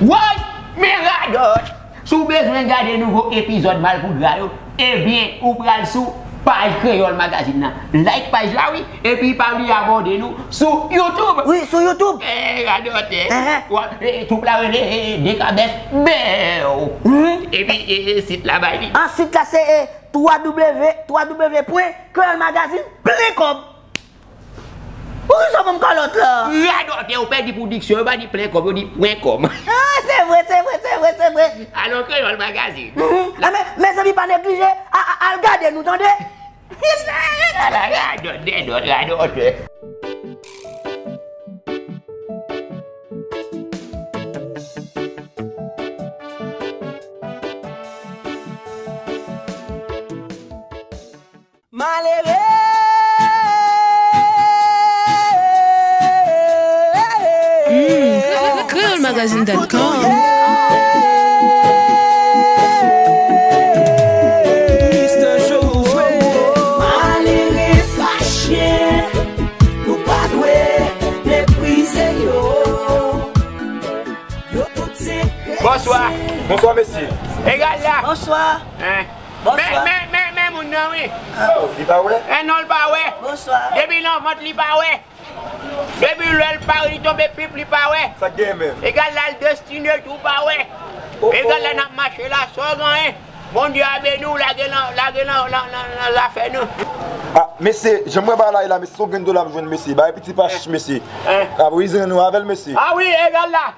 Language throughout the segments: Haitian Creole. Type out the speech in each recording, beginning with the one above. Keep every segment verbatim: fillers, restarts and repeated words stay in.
Woy! Men radòt! Si w bezwen gade nouvo epizòd Malpougra yo, ebyen, ou pral sou paj Kreyòl Magazine nan. Like paj la, wi, epi pa bliye abòne nou sou YouTube. Wi, sou YouTube. Eh, radòt, eh. Ehe. Wa, eh, troupe la rele, eh, Dekabès Bèw. Mhm. Epi, eh, eh, sit la bay li. Ah, sit la se, eh, twa W, twa W pwen kreyòl magazine plen kòb. Poukisa w ban m kalòt la? Radòtè, ou pèdi pou diksyon, yo pa di plen kòb, yo di pwen kòm. Ah, se vre, se vre, se vre, se vre. Alò, Kreyòl Magazine. Mhm. Ah, men, mezanmi, pa neglije, a, a, al gade nou, tande? Ala radòtè, dòt radòtè. Malere! Hmm, Creole Magazine dot com. Malere pa chen, nou pa dwe meprize yo. Yo tout se kretyen. Bonswa. Bonswa, mesye. Egal la. Bonswa. Hein? Bonswa. Men, men, men, men moun nan, wi. Oh, li pa wè? Eh non, li pa wè. Bonswa. Depi nan vant, li pa wè. Depi lè l pare, li tonbe pip, li pa wè. Sa k genyen menm? Egal la, l destine tou pa wè. Oh, oh. Egal la, n ap mache la, sa w genyen. Bondye a beni w, lage nan, lage nan, nan, nan, nan zafè nou. Ah, mesye, jan m wè bagay la ye la, mesye, se yon grenn dola m jwenn, mesye. Bagay piti pa chich, mesye. Hein? Ap rize nou avè l, mesye. Ah wi, egal la.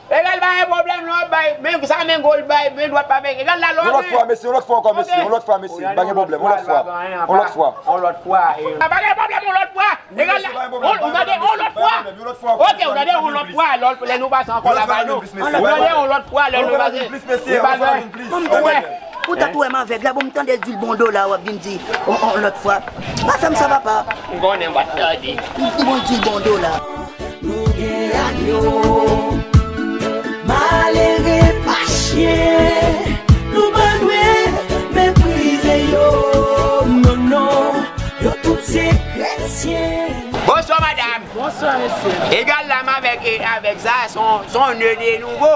Egal pa gen pwoblèm, non, bay, men sa men gol, bay, men dwat pa bay. Egal la, lò. Yon lòt fwa, mesye, yon lòt fwa ankò, mesye, yon lòt fwa, mesye. Pa gen pwoblèm, yon lòt fwa. Yon lòt fwa. Yon lòt fwa, eh. Pa gen pwoblèm, yon lòt fwa. Egal la, ou tande, yon lòt fwa. Ok, ou tande, yon lòt fwa, lò, lè nou pase ankò la, bay nou. Ou tande, yon lòt fwa, lè nou pase. Ou pa gen. Bon, m tou wè. Ou ta tou wè m avèg la, bon, m tande l di l bon dola, w ap vin di, on, on lòt fwa. Pa fè m sa, papa. M konnen m pa t tande. M di bon, di l bon dola. Nou gen ak yo. Malere pa chen, nou pa dwe meprize yo. Non, non, yo tout se kretyen. Bonswa, madam. Bonswa, mesye. Egal la, m avèk, avèk sa, se yon, se yon nè de nouvo.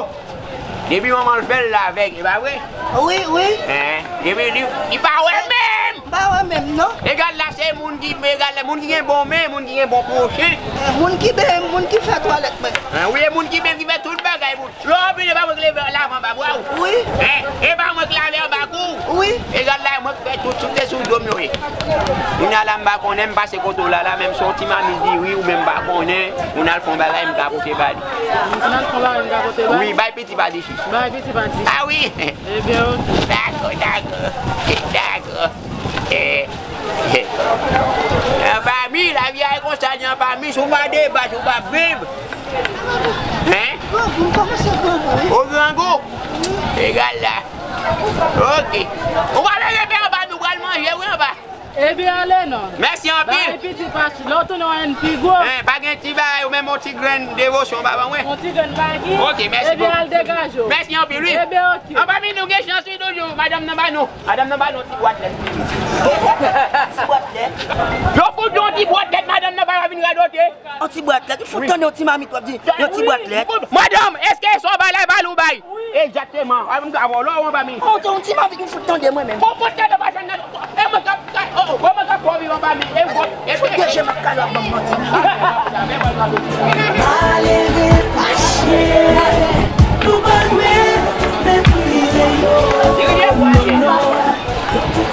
Depi manman l fè l, l avèg, e pa vre? Wi, wi. Hein? Depi li, li pa wè menm. M pa wè menm, non. Egal la, se moun ki, egal la, moun ki gen bon men, moun ki gen bon pwochen. Eh, moun ki ben, moun ki fè twalèt mwen. Hein, wi, e moun ki ben ki fè tout bagay pou. Lè w vini, e pa mwen k leve lavan anba bra w. Wi. Hein? E pa mwen k lave anba kou w. Wi. Egal la, mwen k fè tout, tout se sou do m yo ye. Kounye a la, m pa konnen, m pase kote w la, la, menm si yon ti mamit diri, ou menm pa konnen, moun al fè yon bagay, m ka pote ba li. Moun al fè yon bagay, m ka pote ba li? Wi, bay piti pa di chich. Bay piti pa di chich. Ah wi. Ebyen, ok. Dakò, dakò. Dakò. Eh, eh. An fanmi, lavi a konsa, li an fanmi, si w pa deba, si w pa viv. Hein? Grangou, m kòmanse grangou, wi. Ou grangou? Egal la. Ok. Ou pa vle rete anba, nou pral manje, wi, anba. Ebyen, ale non. Mèsi anpil. Bay piti pa chich, lè w tounen w ap jwenn pi gwo. Eh, pa gen ti bagay, ou menm yon ti grenn devosyon, pa ban mwen. Yon ti grenn pa gen. Ok, mèsi bokou. Ebyen, al degaje w. Mèsi anpil, wi. Ebyen, ok. An fanmi, nou gen chans, wi, toujou. Madanm nan ba nou. Madanm nan ba nou yon ti bwat lèt. Ti bwat lèt? Yo fout yon ti bwat lèt, madanm nan pa ka vin radote. Yon ti bwat lèt, m fout tande yon ti mamit w ap di, yon ti bwat lèt. Madanm, èske sa w bay la, e pa li w bay? Egzakteman. A, m ka vòlò w anba mi. Oh, yon ti mamit m fout tande mwen menm. Bon, bon, tande pa jwenn nan. E mwen k ap, oh, oh, mwen k ap fè w viv anba mi. E bon, e fout de je m ap kale w ap ban m manti. Malere pa chen, nou pa dwe meprize yo. Diriye bwa byen.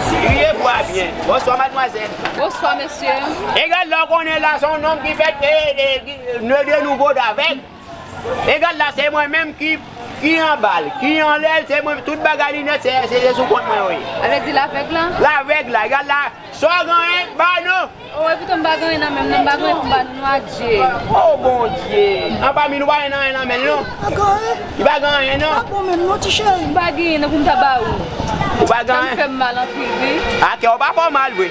Diriye bwa byen. Bonswa, madmwazèl. Bonswa, mesye. Egal la, w konnen la, se yon nonm ki fèt, e, e, ki, nè de nouvo avèg. Egal la, se mwen menm ki, ki anba l, ki anlè l, se mwen, tout bagay li nèt, se, se, se sou kont mwen yo ye. Sa vle di l avèg la? L avèg la, egal la, sa w genyen, ba nou. Oh, epi tou m pa gen anyen nan men m, non, m pa gen anyen pou m ba nou, non, adje. Oh, Bondye. Anba mi, nou pa gen anyen nan men l, non. Pa gen anyen. Li pa gen anyen, non. Pa bon menm, non, ti cheri. M pa gen anyen, non, pou m ta ba ou. Ou pa gen anyen? Sa m fè m mal anpil, wi. A kè w pa fè w mal, vre.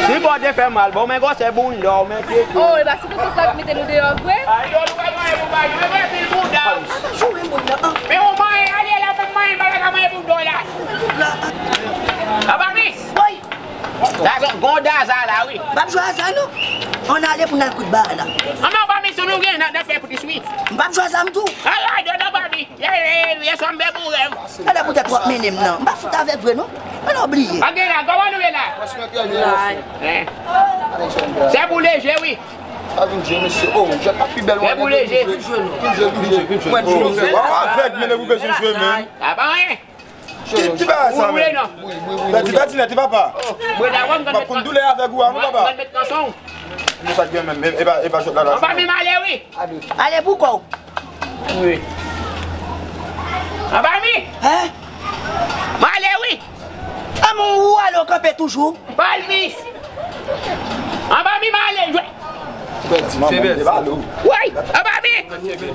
Si bò te fè mal, bon, men gwosè bounda w, men tete. Oh, e pa si konsa sa k mete nou deyò vre? Ay, yo, nou pa manyen pou bay, men vre pil bounda. Apa joure moun nan, an. Men ou manyen, ale la, men manyen, pa ka manyen bounda w la. Apa mi? Woy! Sa gon, gon daza la, wi. M p ap jwe aza, non. Ann ale pou n al kout ba la. An, men apa mi, si nou gen nan, nan fè plis, wi. M p ap jwe aza, m tou. Ala, dòdò, apa mi. Ala poutèt w ap mennen m nan. M pa fout avè vre non. Ala w bliye. Agela, kòman nou ye la? Hein? Sè pou leje, wi. Sa vin je, mesye. Oh, jwèt la pi bèl. Sè pou leje. Vin je, vin je. Vin je, vin je. Mwen, vin je. Avèg, men ou bezwen jwe, men. A pa anyen. Ki, ki bagay sa, men? Pèdi, pèdi nèt, papa. M ap konn doulè avèg ou a, non, papa. Mwen met kanson. Nou sa gen menm, e, e pa, e pa jwèt la, la. Anba mi m ale, wi. Ale pou kò w. Wi. Anba mi. Hein? M ale, wi. A, men ou ale, w kanpe toujou. Palmis. Anba mi m ale, jwe. Se bèl. Woy, anba mi.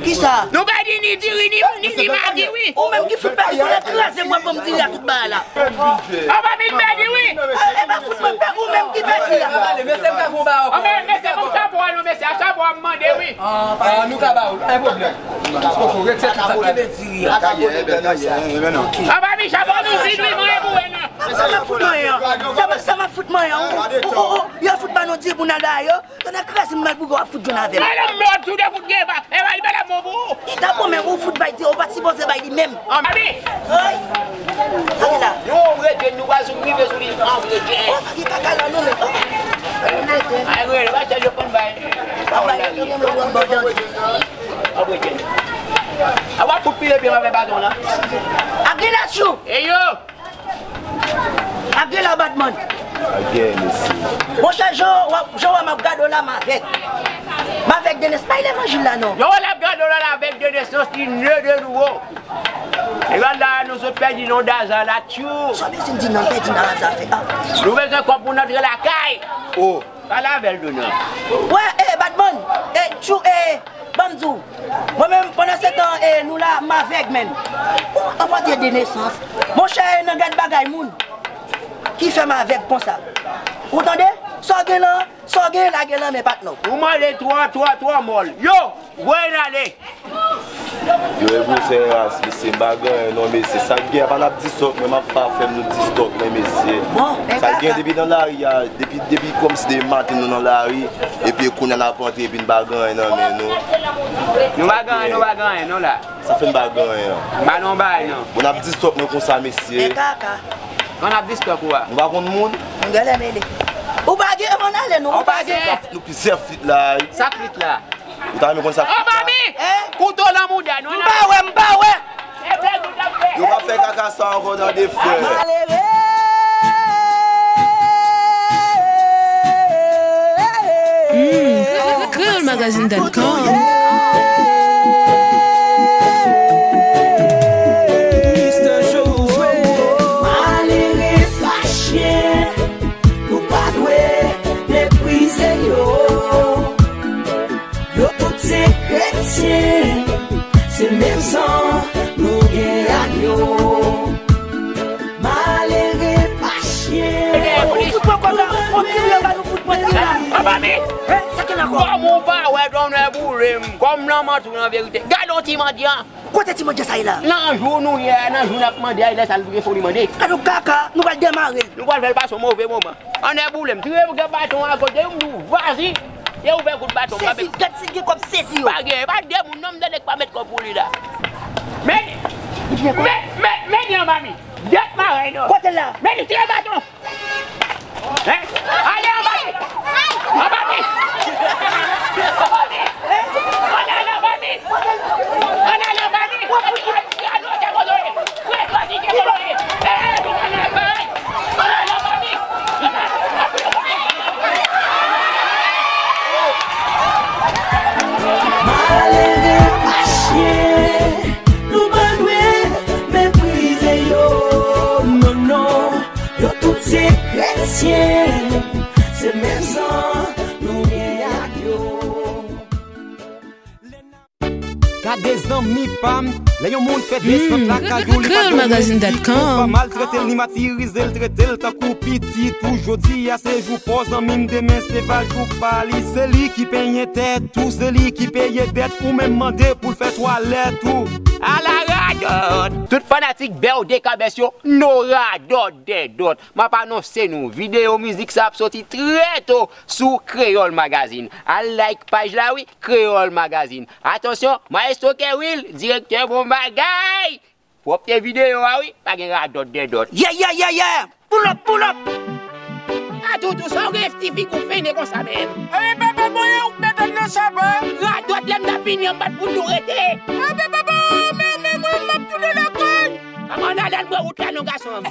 Kisa? Nou pèdi ni diri, ni, ni, ni magi, wi. Ou menm ki fout pèdi, fò w kraze mwen pou m diri a tout bagay la. Anba mi m pèdi, wi. E, e pa fout mwen pèdi, ou menm ki pèdi a. Anba, mesye, bon, chapo a nou, mesye, a chapo a m mande, wi. Ah, nou ka ba ou, pa gen pwoblèm. Koko, retire tout sa k la. Anba mi chapo nou vid, wi, mwen pou wè non. Sa m ap fout mwen an? Sa m ap, sa m ap fout mwen an? Ou, ou, ou, ou, yo fout ba nou diri pou n al ba yo. Tonnè kraze m, mal boug w ap fout jwenn avè m. Madanm mòd tou de fout gen ba. E ba li madanm mò pou ou. Li ta bon, men ou fout bay diri, ou pa t sipoze bay li menm. Anba mi. Oy. Sa gen la. Nou an vrè dye, nou pral sou rive sou li an vrè dye. Oh, pa gen kaka la non, men. Oh. Ay, vrè, va chèche yo konn bay. Pa bay yo, yo, yo, yo, yo, yo. An vrè dye. A w ap fout pile pye avè baton la. Agela tchou. E yo. Agela Badman. Agela, mesye. Monchè, jan w ap, jan w ap gade w la, m avèg. M avèg de nesans, pa levanjil la non. Jan w ap gade w la, avèg de nesans, li ne de nouvo. E la, la, nou sot pèdi non Daza la, tchou. Sa w bezwen di non, pèdi nan Daza fè a? Nou bezwen kòb pou n antre lakay. Oh. Pale avè l, Dona. Wè, e, Badman, e, tchou, e, ban m di w. Mwen menm, pandan se tan, e, nou la, m avèg, menn. Ou, ou pa di de nesans. Monchè, e, nan gad bagay moun ki fè m avèg konsa. Ou tande? Sa w gen lan, sa w gen, lage lan men patnè w. Ou mande twò, twò, twò mòl. Yo! Voye n ale! Yo, e bon, sè ras, mesye, m pa gen anyen non, mesye. Sa k gen, apa n ap distòk mwen, m ap fè afè m, nou distòk mwen, mesye. Bon, men sa k gen, kaka. Depi nan lari a, depi, depi kòmsi depi maten nou nan lari, epi kounye a n ap antre, epi n pa gen anyen nan men nou. Nou pa gen anyen, nou pa gen anyen, non, la. Sa fè n pa gen anyen an. M pa nan bagay, non. Bon, n ap distòk mwen konsa, mesye. Men kaka. Kan n ap distòk ou a? Nou pa konn moun. Nou genlè mele. Ou pa gen, ann ale, non. Ou pa gen. Nou plizyè fit la, wi. Sa k fit la? Ou ta renmen konn sa k fèt la? Anba mi! Kouto nan mouda nou. M pa wè, m pa wè. Yo pa fè kaka sa ankò tande, frè. Malere. Hmm, creolemagazine dot com. Malere pa chen. Nou pa dwe meprize yo. Yo tout se kretyen, se menm san nou gen ak yo. Malere pa chen. Ou fout mwen kòb la, on tire yo ba nou fout mwen tire la. Anba mi! Sa ki la ankò? Kòm ou pa wè, tonnè boule m, kòm nan manti w nan verite. Gade yon ti mandyan. Kote ti mandyan sa ye la? Nan jou nou ye a, nan jou n ap mande a, e lè sa l gen foli mande. Gade yon kaka, nou pral demare l. Nou pral fè l pase yon move moman. Annèboule m, tire m gen baton an kote m di w vazi. E ouvè kout baton m. Sezi, gad si l gen kòb sezi yo. Pa gen, e pa de moun non m tande k pa met kòb pou li la. Men, men, men, men li anba mi. Dèt marèy non. Kote l la? Men li tire baton. Hein? Ale anba mi! Anba mi! Anba mi! Ann ale anba mi! Ann ale anba mi! Malere pa chen, nou pa dwe meprize yo, non, non. Yo tout se kretyen, se menm san nou gen ak yo. Gade zanmi pa m, lè yon moun fè desant lakay ou, li pa dwe sitou pa maltrete l ni matirize l, trete l tankou pitit ou. Jodi a se jou pa w zanmi m, demen se pa jou pa li. Se li ki penyen tèt ou, se li ki peye dèt ou, menm mande pou l fè twalèt ou. Ala radòt! Tout fanatik Bèw de Kabès yo, no radòt dèdòt. M ap anonse nou, videyo mizik sa ap soti trè to sou Kreyòl Magazine. Al like paj la wi, Kreyòl Magazine. Atansyon, Maestro Kerwill, direktè bon bagay! Pwòpte videyo a wi, pa gen radòt dèdòt. Yeah, yeah, yeah, yeah. Pull up, pull up. A toutou, sa w gen F T V kou fene konsa menm. Epi papa mwen ou k mete m nan saba. Radòt lè m t ap vini an m pa t pou nou rete. Epi papa, men men mwen m ap tounen lakay. Kòman n al al bwè wout la non gason m.